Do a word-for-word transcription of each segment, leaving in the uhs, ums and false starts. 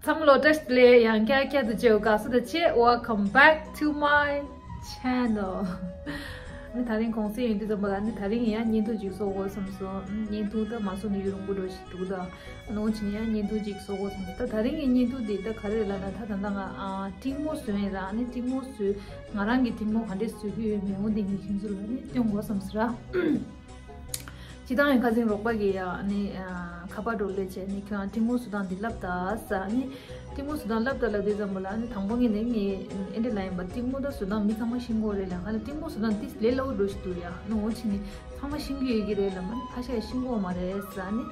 ཚང་མ་ལོ་བཀྲ་ཤིས་བདེ་ལེགས། ཡང་བསྐྱར་བསྐྱར་དུ་མཇལ་བ་དགའ་བསུ་དང་བཅས། Welcome back to my channel. ནི་དེ་རིང་གུང་སེང་ཡིན་དུས་ཙམ་པ་ལ་ནི་དེ་རིང་ཡང་བརྙན་ཐུང་ཅིག་བཟོ་དགོས་བསམ་སོང་། བརྙན་ཐུང་ད་མ་བཟོས་ནས་ཡུན་རིང་པོ་འགྲོ་ཞིག་འདུག་ད་ནང་བཞིན་ཡང་བརྙན་ཐུང་ཅིག་བཟོ་དགོས་བསམ་སོང་། ད་དེ་རིང་གི་བརྙན་ཐུང་འདི་ད་ག་རེ་རེད་ལབ་ན། ད་ད་ལྟ་ང་ཨ་ཏིང་མོ་བཟོས་ཡིན་ར། ནི་ཏིང་མོ་བཟོས། ང་རང་གི་ཏིང་མོ་ག་འདྲས་བཟོས་ཀྱི་ཡོད་མེད་འོ་འདི་ངས་ཁྱེད་ཚོ་ལ་ནི་སྟོན་དགོས་བསམ་སོང་ར། སྤྱིར་བཏང་ཡང་ཁ་སང་རོགས་པ་གིས་ཡང་ནི་ཨ་ཁ་པར་འགྲོ་ལས་བྱས་ནི་ཁྱོད་རང་ཏིང་མོ་བཟོ་སྟངས་འདི་བསླབ་ད་ཟེར། ནི་ཏིང་མོ་བཟོ་སྟངས་བསླབ་ད་ལབ་དུས་ཙམ་པ་ལ་ནི་དང་པོ་ངས་ནི་ངས་ཨེ་འདྲ་ལབ་ཡིན་པ། ཏིང་མོ་ད་བཟོ་སྟངས་མི་ཚང་མ་ཤེས་ཀྱི་ཡོད་རེད་ལབ། ཧ་ལམ་ཏིང་མོ་བཟོ་སྟངས་འདི་ལས་སླ་པོ་འགྲོ་ཞིག་འདུག་ཡ། ནི་འོ་ཕྱིན་ནི་ཚང་མ་ཤེས་ཀྱི་ཡོད་ཀྱི་རེད་ལབ། མ་ནི་ཁ་ཤས་ཤེས་ཀྱི་ཡོད་མ་རེད་ཟེར། ནི་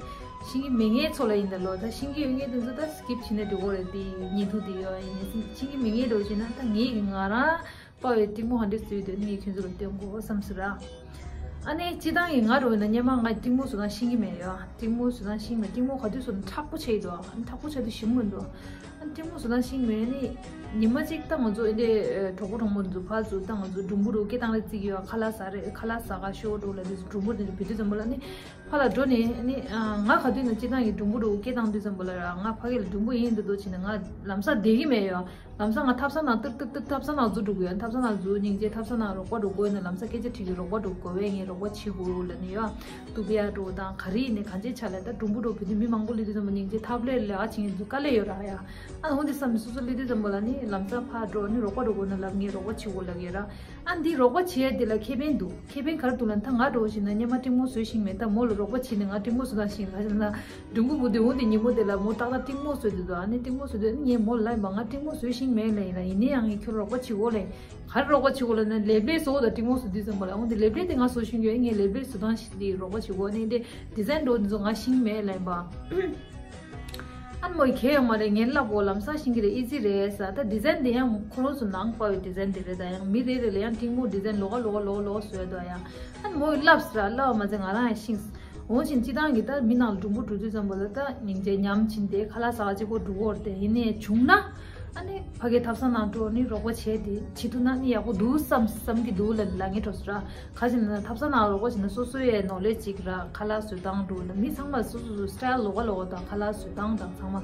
ཤེས་ཀྱི་མེད་མཁན་ཚོ་ལ་ཡིན་ད་ལོ། ད་ཤེས་ཀྱི་ཡོད་མཁན་དེ་ཚོ་ད་སི་ཀིབ་བྱས་ནས་འགྲོ་གི་རེད། དེ་བརྙན་ཐུང་དེ་ཡོད་ཡིན་ནི་ཤེས་ཀྱི་མེད་མཁན་འགྲོ་བྱས་ན་ད་ངས་ང་རང་པ་བའི་ཏིང་མོ་ག་འདྲས་བཟོས་འདུག་ངས་ཁྱོད་ཚོ་ལ་སྟོན་དགོས་བསམ་སོང་ར། ཨ་ནི་སྤྱིར་བཏང་གི་ང་རུ་ན་སྔོན་མ་ང་ཏིང་མོ་བཟོ་སྟངས་ཤེས་ཀྱི་མེད་ཡ། ཏིང་མོ་བཟོ་སྟངས་ཤེས་ཀྱི་མེད། ཏིང་མོ་ག་དུས་བཟོ་ན་མཁྲེགས་པོ་ཆགས་ཀྱི་འདུག་ཨ་ནི་མཁྲེགས་པོ་ཆགས་དུས་ཞིམ་མི་འདུག་ཨ་ནི་ཏིང་མོ་བཟོ་སྟངས་ཤེས་ཀྱི་མེད་ནི། ཉི་མ་གཅིག་ད་ང་ཚོ་ཨེ་འདྲས་གྲོགས་པོ་གྲོགས་མོ་ཚོ་ཕར་ཚུར་ད་ང་ཚོ་སྒྲུང་པོ་རུ་སྐད་བཏང་རེ་བརྩི་གི་ཡོད། ཁ་ལག་ཟ་རེ་ཁ་ལག་ཟ་ག་ཤོག་འགྲོ་ལབ་དུས་སྒྲུང་པོ་དེ་ཚོ་བུད་དུས་ཙམ་པ་ལ་ནི། ཕར་ལ་འགྲོ་ནས་ནི་ཨ་ང་ག་དུས་ན་སྤྱིར་བཏང་གི་སྒྲུང་པོ་རུ་སྐད་བཏང་དུས་ཙམ་པ་ལ་ར། ང་ཕ་གི་ལ་སྒྲུང་པོ་ཡིན་འདུག་འདུག་བྱས་ནས་ང་ལམ་སང་བསྡད་ཀྱི་མེད་ཡ། ལམ་སང་ང་ཐབ་ཚང་ནང་ཏིག་ཏིག་ཏིག་ཐབ་ཚང་ནང་འཛུལ་འགྲོ་གི་ཡ། ཐབ་ཚང་ནང་འཛུལ་སྙིང་རྗེ། ཐབ་ཚང་ནང་རོགས་པ་འགྲོ་དགོས་ན་ལམ་སང་སྐད་ཆ་དྲིས་ཀྱི་རོགས་པ་འགྲོ་དགོས་པས་ངས་རོགས་པ་བྱེད་དགོས་ལབ་ནས་ཡ། ཏུ་པི་ཡ་འགྲོ་དང་ག་རེ་ཡིན་ནས་གང་ཅིའི་ཆ་ལ་ད་སྒྲུང་པོ་འགྲོ་བུད་དུས་མི་མང་པོ་སླེབས་དུས་ཙམ་པ་སྙིང་རྗེ་ཐབ་ལས་ལས་ཨ་ཆིང་འཛུལ་དཀའ་ལས་ཡོད་ར་ཡ། ཨ་འོ་འདི་བསམ་ནས་སོ་སོ་སླེབས་དུས་ཙམ་པ་ལ་ནི་ལམ་སང་ཕར་འགྲོ་ནི་རོགས་པ་འགྲོ་དགོས་ན་ལབ་ངས་རོགས་པ་བྱེད་དགོས་ལབ་ཡོད་ར། ཨ་འདི་རོགས་པ་བྱེད་ཡ་འདི་ལ་ཁེ་ཕན་འདུག་ཁེ་ཕན་ག་རེ་འདུག་ལབ་ན། ད་ང་འགྲོ་བཞིན་ན་སྔོན་མ་ཏིང་མོ་བཟོས་ཤིང་མེད། ད་མོ་ལ་རོགས་པ་བྱས་ནས་ང་ཏིང་མོ་བཟོ་སྟངས་ཤེས་ལ་ཟེར་ན། སྒྲུང་པོ་བུ་དེ་འོ་དེ་ཉིན་མོ་དེ་ལ་མོ་ཏག་ཏག་ཏིང་མོ་བཟོས་དེ་འདུག་ཨ་ནི་ཏིང་མོ་བཟོས་དེ་ངས་མོ་ལ་ལབ་པ། ང་ཏིང་མོ་བཟོས་ཤིང་མེད་ལབ་ཡིན་ལ། ཡིན་ནའི་ཡང་ངས་ཁྱོད་རོགས་པ་བྱེད་དགོས་ལབ། ག་རེ་རོགས་པ་བྱེད་དགོས་ལབ་ན། ལེབ་ལེབ་བཟོ་དང་ཏིང་མོ་བཟོ་དུས་ཙམ་པ་ལ་འོ་དེ་ལེབ་ལེབ་དེ་ང་བཟོ་ཤེས་ཀྱི་ཡོད། ངས་ལེབ་ལེབ་བཟོ་སྟངས་ཤིག་དེ་རོགས་པ་བྱེད་དགོས་ནི་དེ་ཌི་ཟའིན་འགྲོ་འདི་ཚོ་ང་ཤེས་མེད་ལབ་པ། ཨ་ནི་མོ་ཡི་གལ་ཡོད་མ་རེད། ངས་ལབ་གོ་ལམ་སང་ཤེས་ཀྱི་རེད། ཨི་ཛི་རེད་ཟེར། ད་ཌི་ཟའིན་དེ་ཡང་ཁོ་རང་ཚོ་ནང་པ་བའི་ཌི་ཟའིན་དེ་རེད། ད་ཡང་མི་རེ་རེ་ལ་ཡང་ཏིང་མོ་ཌི་ཟའིན་ལོགས་ཀ་ལོགས་ཀ་ལོགས་ཀ་ལོགས་ཀ་བཟོས་འདུག་ཡ། ཨ་ནི་མོ་ཡི་ལབ་ཟེར་ར། ལབ་མ་ཚད་ང་རང་ཡང་ཤེས། འོ་བཞིན་སྤྱིར་བཏང་གི་ད་མི་ནང་ལ་སྒྲུང་པོ་འགྲོ་དུས་ཙམ་པ་ལ་ད་སྙིང་རྗེ་ཉམས་ཕྱིན་ཏེ་ཁ་ལག་ཟ་ག་གཅིག་པོ་འགྲོ་གི་ཡོད་རེད་དེ། ཡིན་ནའི་བྱུང་ན་ཨ་ནི་ཕ་གིའི་ཐབ་ཚང་ནང་འགྲོ་ནི་རོགས་པ་བྱས་ཏེ་བྱེད་ཐུབ་ན་ནི་ཡག་པོ་འདུག་བསམ་བསམ་གྱི་འདུག་ལབ་ལབ་ངེས་འགྲོ་སོང་ར། ག་ཅི་ན་ཐབ་ཚང་ནང་རོགས་པ་བྱས་ན་སོ་སོའི་ནོ་ལེ་ཇི་ཅིག་ར། ཁ་ལག་བཟོ་སྟངས་འགྲོ་ན་མི་ཚང་མ་སོ་སོ་སོ་སི་ཊལ་ལོགས་ཀ་ལོགས་ཀ་དང་ཁ་ལག་བཟོ་སྟངས་དང་ཚང་མ་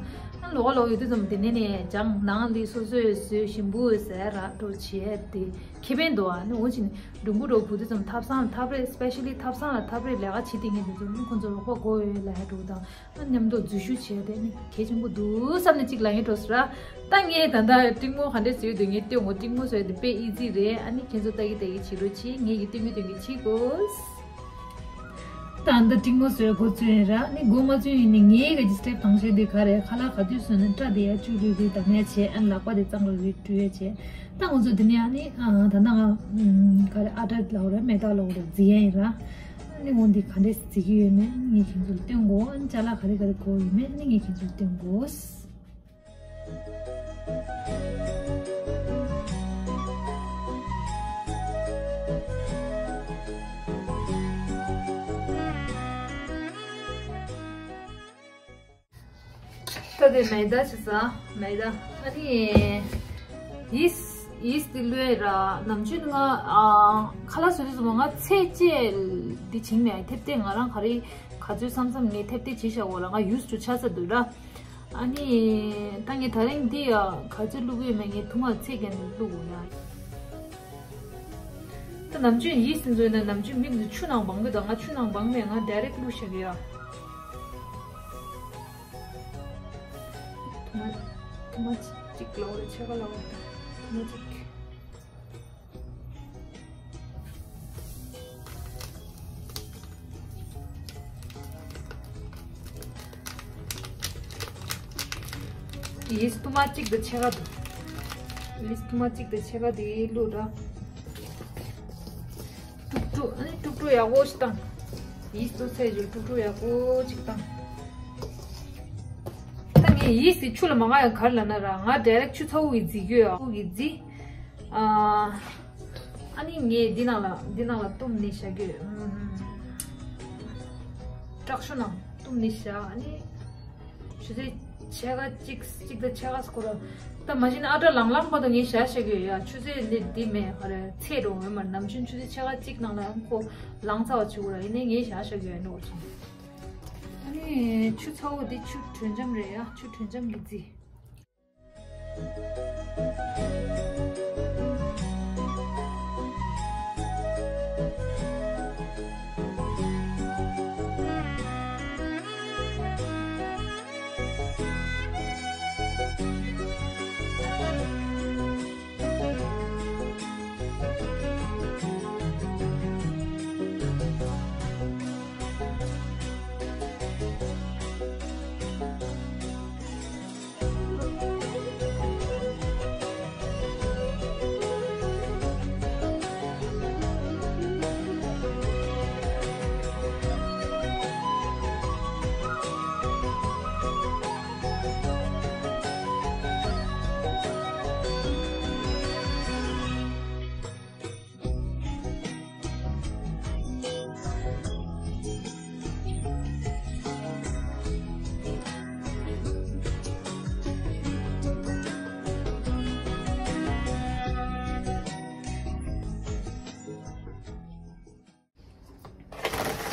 ཨ་ལོགས་ཀ་ལོགས་ཡོད་དུས་ཙམ་དེ་ནས་ནས་སྦྱངས་ནང་ལི་སོ་སོས་བཟོས་ཞིམ་པོ་ཟེར་ར་འགྲོ་བྱས་ཏེ་ཁེ་ཕན་འདུག་ཨ་ནི་འོ་བྱས་ནས་སྒྲུང་པོ་རོ་བུ་དུས་ཙམ་ཐབ་ཚང་ཐབ་རེས་སི་པེ་ཤ་ལི་ཐབ་ཚང་ལ་ཐབ་རེས་ལས་ཀ་བྱེད་དེ་ངེས་དུས་ཙམ་ཁོང་ཚོ་རོགས་པ་དགོས་ཡོད་ལབ་ཡ་འགྲོ་དང་། མཉམ་དུ་འཛུལ་ཞུགས་བྱས་ཏེ་ནི་གལ་ཆེན་པོ་འདུག་བསམ་ནས་གཅིག་ལབ་ངེས་འགྲོ་སོང་ར། ད་ངས་ད་ལྟ་ཏིང་མོ་ག་འདྲས་བཟོས་འདུག་ངས་སྟོན་གོ་ཏིང་མོ་བཟོས་འདི་དཔེ་ཨི་ཛི་རེད། ཨ་ནི་ཁྱེད་ཚོ་ལྟ་གི་ལྟ་གི་བྱེད་རོགས་གྱིས། ངས་ཀྱི་སྟོན་གི་སྟོན་གི་བྱེད་དགོས། ད་ལྟ་ཏིང་མོ་བཟོས་འགོ་བཙུགས་ཡིན་ར། ནི་འགོ་མ་བཙུགས་ཡིན་ནི་ངས་ག་ཅི་སི་ཊེབ་དང་ཤོས་འདི་ག་རེད། ཁ་ལག་ག་དུས་བཟོས་ན་སྐྲ་དེ་ཡ་བཅུ་རུས་རུས་དམ་ཡ་བྱས། ཨ་ནི་ལག་པ་དེ་གཙང་རུ་རུས་བཀྲུ་ཡ་བྱས། ད་ང་ཚོ་འདི་ནས་ཨ་ནི་ཨ་ད་ལྟ་ང་ག་རེ་ཨ་ཏྲ་ལའོ་རེད་མེ་ཏོག་ལའོ་རེད་བརྫི་ཡ་ཡིན་ར། ཨ་ནི་འོ་འདི་ག་འདྲས་བརྫི་གི་ཡོད་མེད་ངས་ཁྱེད་ཚོ་ལ་སྟོན་དགོས། ཨ་ནི་ཅ་ལག་ག་རེ་ག་རེ་དགོས་ཡོད་མེད་ཨ་ནི་ངས་ཁྱེད་ཚོ་ལ་སྟོན་དགོས། ད་དེ་མེ་ད་བྱས་ས་མེ་ད། ཨ་ནི་ཡིས་ཡིས་དེ་ལོས་ར། ནམ་རྒྱུན་ང་ཨ་ཁ་ལག་བཟོ་དུས་ཙམ་པ་ང་ཚད་བཅད་དེ་བྱིང་མེད། ཐེབས་ཐེབས་ང་རང་ག་རེ་ག་ཚོད་བསམ་བསམ་ངས་ཐེབས་ཐེབས་བྱེད་བཞག་གོ་ར། ང་ཡུས་ཅུ་ཆ་ཚ་འདུག་ར། ཨ་ནི་ད་ངས་དེ་རིང་འདི་ཡ་ག་ཚོད་བླུག་གི་ཡོད་མེད་ངས་ཐུག་མ་ཚད་ཀྱང་བླུག་གོ་ཡ། ད་ནམ་རྒྱུན་ཡིས་ཟིན་བཟོས་ན་ནམ་རྒྱུན་མི་འདི་ཆུ་ནང་སྦང་གི་དང་། ང་ཆུ་ནང་སྦང་མེད། ང་ཌའི་རེག་བླུགས་བཞག་གི་ཡ། ཐུ་མ་ཐུ་མ་གཅིག་ལའོ་རེ་ཕྱེད་ཀ་ལའོ་རེ། ཐུ་མ་གཅིག་ཡིས་ཐུ་མ་གཅིག་དང་ཕྱེད་ཀ་འདུག་ཡིས་ཐུ་མ་གཅིག་དང་ཕྱེད་ཀ་དེ་བླུགས་ར། དཀྲུག་དཀྲུག་ཨ་ནི་དཀྲུག་དཀྲུག་ཡག་པོ་ཞིག་བཏང་། ཡིས་ཐུ་ཚད་ཡོད་དཀྲུག་དཀྲུག་ཡག་པོ་ཅིག་བཏང་། ད་ངས་ཡིས་ཆུ་ལ་མ་མངགས་ཡ་ག་རེ་ལབ་ན་ར། ང་ཌའི་རེག་ཆུ་ཚ་པོ་གིས་བརྫི་གི་ཡོད། ཨ་ཁུ་གིས་བརྫི། ཨ་ཨ་ནི་ངས་འདི་ནང་ལ་འདི་ནང་ལ་བཏུམས་ནས་བཞག་གི་ཡོད། ཨུམ། དྲག་ཤུ་ནང་བཏུམས་ནས་བཞག་ཨ་ནི་ཆུ་ཚོད་ཕྱེད་ཀ་གཅིག་གཅིག་དང་ཕྱེད་ཀ་སྐོར་ལ། ད་མ་གཞི་ནས་ཨ་ཏྲ་ལང་ལང་བར་དུ་ངས་བཞག་བཞག་གི་ཡོད་ཡ། ཆུ་ཚོད་འདི་འདི་མེད་ག་རེ་ཚད་རུང་ཡོད་མ་རེད། ནམ་རྒྱུན་ཆུ་ཚོད་ཕྱེད་ཀ་གཅིག་ནང་ལ་ཁོ་ལང་ཚར་བ་བྱེད་དགོས་ར། ཡིན་ནའི་ངས་བཞག་བཞག་གི་ཡོད་འགྲོ་བ་བྱུང་། ཨ་ནི་ཆུ་ཚ་པོ་འདི་ཆུ་དྲོད་འཇམ་རེད་ཡ། ཆུ་དྲོད་འཇམ་གྱིས་བརྫི།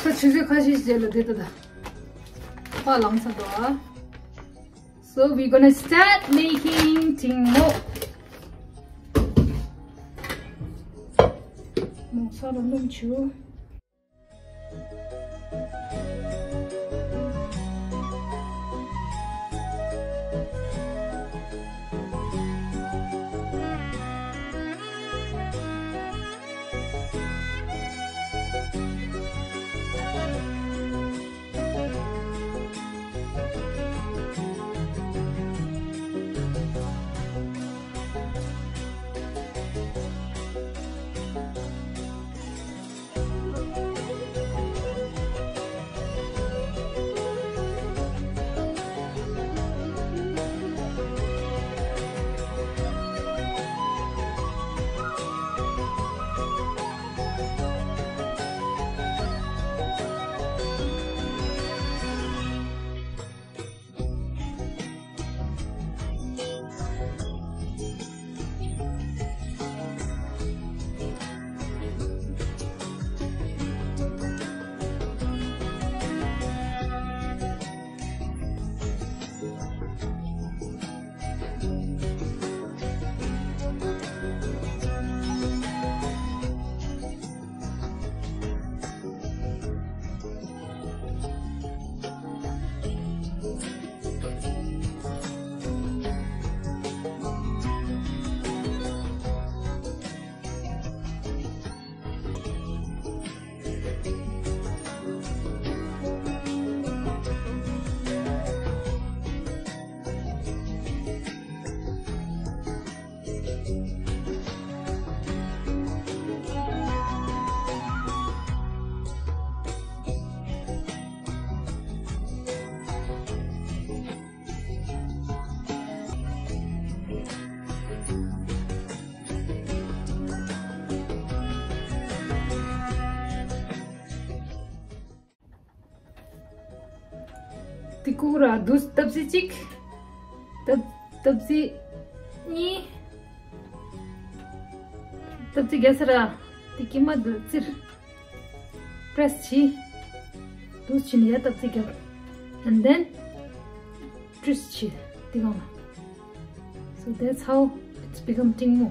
ཁ་ཆུ་ཚོད་ཁ་ཤས་རྗེས་ལ་དེ་ལྟ་ད། ཕ་ལངས་ཚར་འདུག་ཨ། So we're gonna start making ཐིང་མོ། མོག་ས་རུ་སྣུམ་ཆུ། དེ་ཀུ་ར་དུས་སྟབས་གཅིག་སྟབས་སྟབས་གཅིག་གཉིས། སྟབས་གཅིག་རྒྱབ་ས་ར། དེ་ཀི་མ་དུ་ཙིར། པྲེས་བྱེད། དུས་ཕྱིན་ཡ་སྟབས་གཅིག་རྒྱབ། And then twist བྱེད། དེ་གང་ལ། So that's how it's become ཐིང་མོ།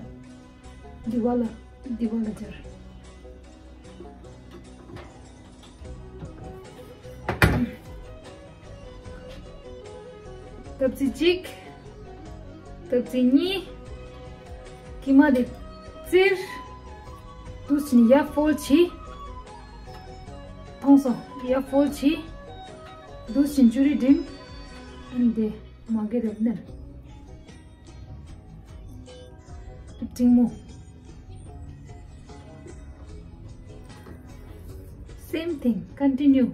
དེ་བ་ལ་དེ་བ་ལ་སྦྱར། སྟབས་གཅིག་གཅིག་སྟབས་གཅིག་གཉིས། ཀི་མ་དེ་ཙིར། དུས་ཕྱིན་ཡ་ཕོལ་བྱེད། མཐོང་སོང་ཡ་ཕོལ་བྱེད། དུས་ཕྱིན་ཅུ་རི་འགྲིམ། ཨན་དེ་མ་གེ་རེ་མནན། ཐིང་མོ། Same thing, continue.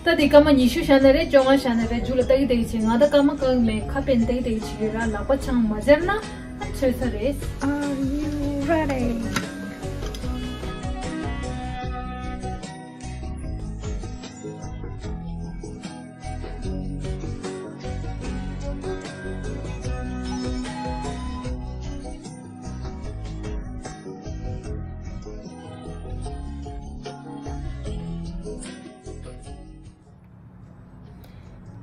ད་དེ་སྐར་མ་ཉི་ཤུ་བཞག་ན་རེད། བཅོ་ལྔ་བཞག་ན་རེད། མཇུག་ལ་ལྟ་གི་ལྟ་གི་བྱེད། ང་ད་སྐར་མ་བཀག་མེད། ཁ་ཕྱེ་ནས་ལྟ་གི་ལྟ་གི་བྱེད་ཀྱི་ར། ལག་པ་འཆང་མ་འཇམ་ན་ཨ་ཚོད་ས་རེད། Are you ready?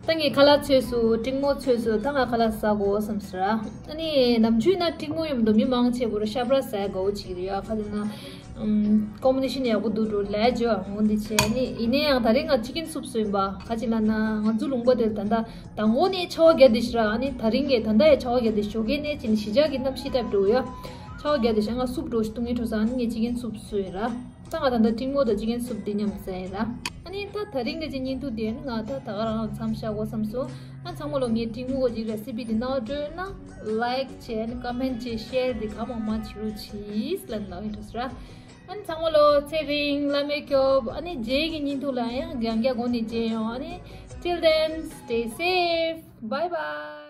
ད་ངས་ཁ་ལག་ཚོས་སུ་ཀྲིག་མོ་ཚོས་སུ་ད་ང་ཁ་ལག་ཟ་དགོས་བསམ་ཟེར། ཨ་ནི་ནམ་རྒྱུན་ན་ཀྲིག་མོ་ཡོང་དུས་མི་མང་ཆེ་བོར་ཤ་བྲ་ཟ་དགའ་བོ་ཅིག་རེད་ཡ། ཁ་ལ་ན་ཀོམ་བི་ནེ་ཤན་ཡག་པོ་འདུག་འགྲོ་ལས་ཇོ་འོང་འདི་བྱས། ཨ་ནི་ཡིན་ན་ཡང་ད་རེས་ང་ཅི་ཀན་སུབ་བཟོས་ཡིན་པ། ཁ་ཅིག་ལ་ན་ང་ཚོ་ལུང་པ་དེར་ད་ལྟ་དང་པོ་ནས་ཆར་པ་བརྒྱབ་བསྡད་ཤག་ར། ཨ་ནི་ད་རིང་གི་ད་ལྟ་ཡང་ཆར་པ་བརྒྱབ་བསྡད། ཞོགས་ཀས་ནས་ཅི་ནས་གཞིས་ཆགས་ཀྱི་གནམ་གཤིས་ལྟར་འགྲོ་ཡ། ཆར་པ་བརྒྱབ་བསྡད་ཤག་ང་སུབ་འགྲོ་ཞིག་ཏུ་ངའི་གྲོ་ས། ཨ་ནི་ངས་ཅི་ཀན་སུབ་བཟོས་ཡིན་ར། ད་ང་ད་ལྟ་ཀྲིག་མོ་དང་ཅི་ཀན་སུབ་འདི་མཉམ་ཟ་ཡིན་ར། ཨ་ནི་ད་ད་རིང་གི་ཅིག་བརྙན་ཐུང་འདི་ནི་ང་ད་ད་ག་རང་མཚམས་བཞག་དགོས་བསམ་སོང་། ཨ་ཚང་མ་ལོ་ངའི་ཀྲིག་མོ་གི་ཅིག་རེ་སི་པི་འདི་ནང་འགྲོ་ན་ལའིག་བྱས་ནས་ཀོ་མེན་ཊི་བྱས་ཤེར་འདི་ག་མང་མང་བྱེད་རོགས་གྱིས་ལབ་ནས་ལབ་ཡིན་འགྲོ་ཟེར་ར། ཨ་ནི་ཚང་མ་ལོ་ཚེ་རིང་བླ་མས་སྐྱོབ། ཨ་ནི་རྗེས་ཀྱི་བརྙན་ཐུང་ལ་ཡང་རྒྱང་རྒྱག་སྒོ་ནས་མཇལ་ཡོང་། ཨ་ནི་till then, stay safe. Bye bye.